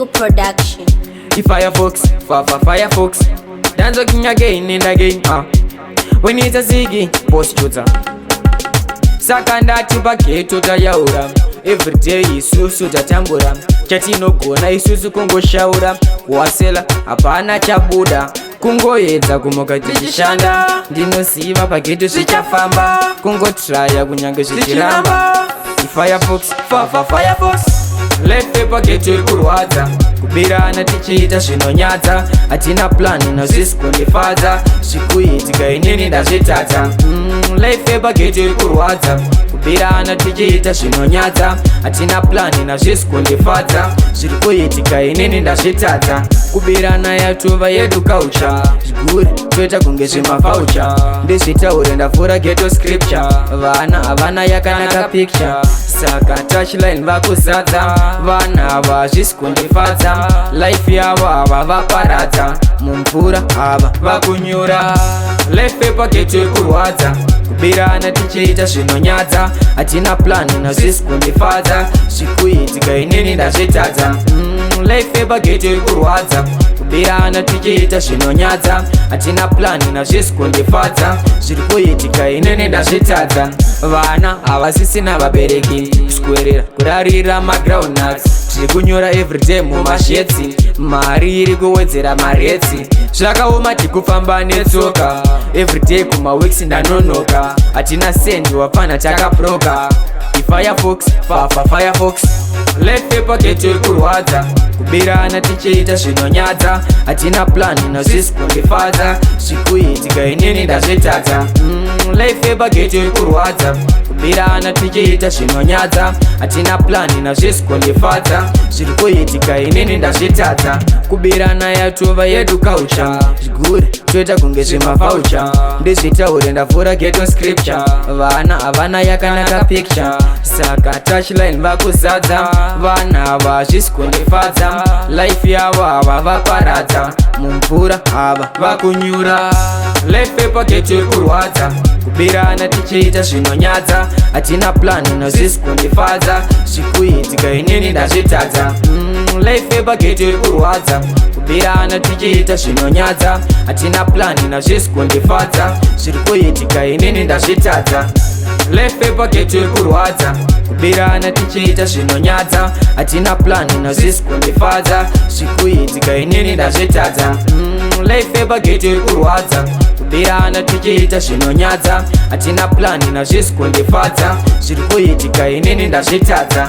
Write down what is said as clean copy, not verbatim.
Chiku Production. Firefox, fa fa Firefox. Dance king again and again. Ah. When it's a ziggy, post shooter. Saka ndati paghetto tayaura, everyday isusu tatambura. Chatinogona isusu kungoshaura, kuwasela hapana chabuda, kungoedza kumuka tichishanda. Ndinoziva paghetto zvichafamba, kungotraya kunyange zvichiramba. Firefox, fafa Firefox. Life paghetto ikurwadza, kubirana tichiita zvinonyadza. Hatina plan, nazvisi kundifadza. Zvikuitika inini ndazvitadza. Life paghetto ikurwadza, kubirana tichiita zvinonyadza. Hatina plan, nazvisi kundifadza. Zviri kuitika inini ndazvitadza. Kubirana yatova yedu culture, zvigure toita kunge zvimavoucher. Ndizvitaure ndavhura ghetto scripture, vana havana yakanaka picture. Saka touchline vakuzadza, vana ava zvisi kundifadza. Life yavo ava vaparadza, mumvura ava vakunyura. Life paghetto ikurwadza, kubirana tichiita zvinonyadza. Hatina plan, nazvisi kundifadza. Zvikuitika inini ndazvitadza. Life paghetto ikurwadza, kubirana tichiita zvinonyadza. Hatina plan, nazvisi kundifadza. Zviri kuitika inini ndazvitadza. Vana havasisina vabereki, kuswerera kurarira magroundnuts. Tiri kunyora everyday mumasheds, mari iri kuwedzera marates. Zvakaoma, tikufamba netsoka everyday, kumaweeks ndanonoka. Hatina sendi, wapfana takabroka. Firefox, fafa Firefox. Life paghetto ikurwadza, kubirana tichiita zvinonyadza. Hatina plan, nazvisi kundifadza. Zvikuitika inini ndazvitadza. Life paghetto ikurwadza, kubirana tichiita zvinonyadza. Hatina plan, nazvisi kundifadza. Zviri kuitika inini ndazvitadza. Kubirana yatova yedu culture, zvigure toita kunge zvimavoucher. Ndizvitaure ndavhura ghetto scripture, vana havana yakanaka picture. Saka touchline vakuzadza, vana ava zvisi kundifadza. Life yavo ava vaparadza, mumvura ava vakunyura. Life paghetto ikurwadza, kubirana tichiita zvinonyadza. Hatina plan, nazvisi kundifadza. Zvikuitika inini ndazvitadza. Life paghetto ikurwadza, kubirana tichiita zvinonyadza. Hatina plan, nazvisi kundifadza. Zviri kuitika inini ndazvitadza. Life paghetto ikurwadza, kubirana tichiita zvinonyadza. Hatina plan, nazvisi kundifadza. Zvikuitika inini ndazvitadza. Life paghetto ikurwadza, kubirana tichiita zvinonyadza. Hatina plan, nazvisi kundifadza. Zviri kuitika inini ndazvitadza.